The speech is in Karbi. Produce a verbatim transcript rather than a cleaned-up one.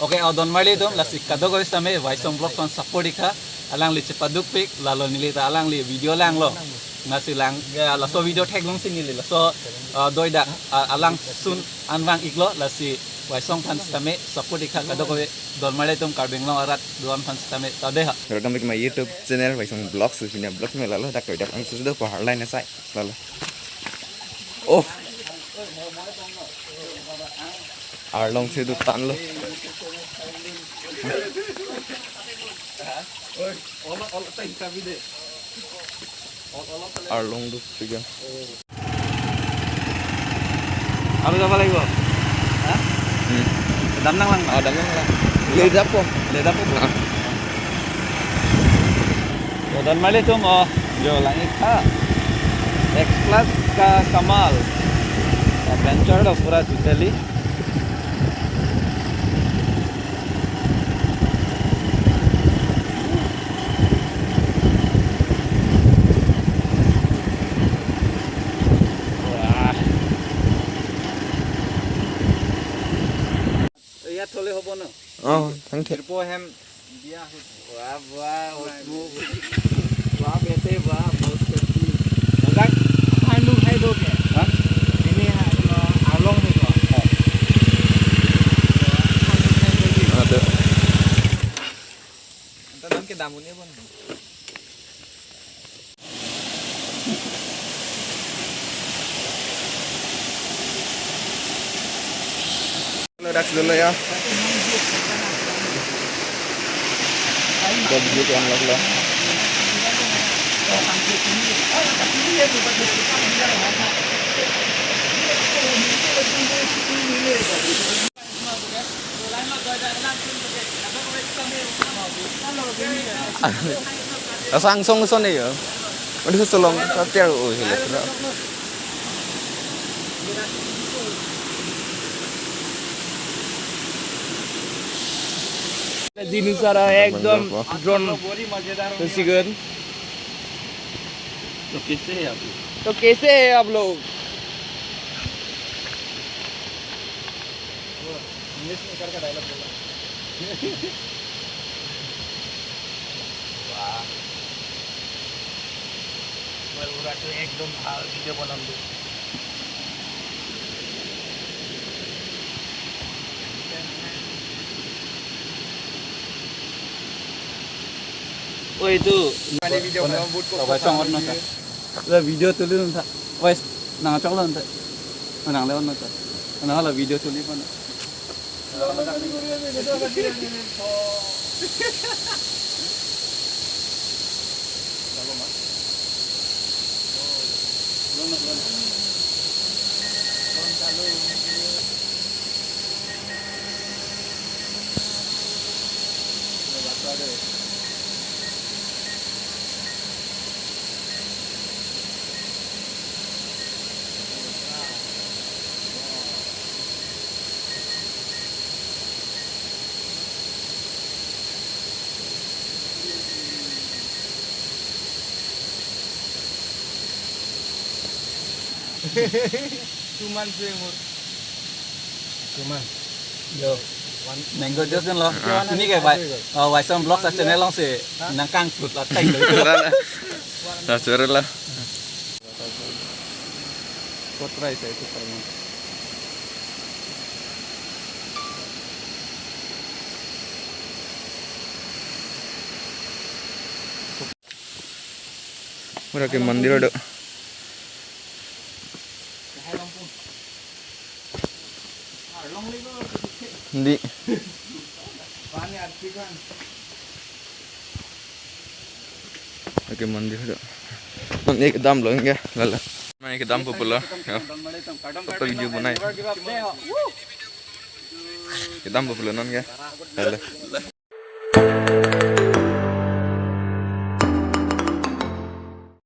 Okay, o donmarli atum, lasi kadokave sitame Waisong Vlogs aphan support ik tha, alangli chepadukpik, lalo neli ta alangli video langlo. Lasi lang, ya, laso video theklongsi neli laso, ah, doidak, ah, alangsun anvang iklo, lasi Waisong aphan sitame support ik tha kadokave, donmarli atum, Karbi Anglong arat do-an aphan sitame, ta dei ha. Welcome back to my YouTube channel, Waisong Vlogs, sini vlog me lalo dak doidak angsus do pahar line asai, lalo. Oh. Arlong si do tanlo. Arlong do tiga. Aru jaba lagibo? Ha? Hmm. Damnang lang. Oh, damnang lang. Ledapo. Ledapo. Ah. To donmarli atum, oh, jo lang ik tha. X Plus ka kamal. Adventure lo pura totally. Wah. Eya thole hobo no? Oh, thank you. Dirpo hem dia hut. Wah, wah, hut mu. Wah, bete, wah, bahut kati. Bagai? Handu hai do ke? Ha? Ini ha, no, Arlong ni ko. Ha. Handu hai do ke. Aduh. Anta dam ke damun ya, Bang. Lo dak dulu ya. Udah video ke unlock lo. Asang song son ya. Mandi solong kater, oh, hilas na. Dinosaur ekdom drone to sigun. तो कैसे है आप लोग? तो कैसे है आप लोग? वो इंग्लिश में करके डायलॉग बोला। वाह। মই পুৰা তো একদম ভাল ভিডিঅ' বনাম দেই। Oi, itu. Mane video ko bot ko. Wai song on nonta. La video tuli nonta. Wai nang chok nonta. Nang le on nonta. Nang la video tuli pon. Tuman sui mur. Tuman. Yo. Mango juice dunlo. Ah. Ini ke, Wai, eh, Waisong Vlogs a channel alongsi nangkanglut la teng lo. Lah, lah. Kot rai sa itu karma. Mura ke mandir do. Di. Oke, mandir do. Non ek dam lo enggak, lala. Main ke dam popular. Ya. Foto video banai. Ke dam popular non enggak. Lala.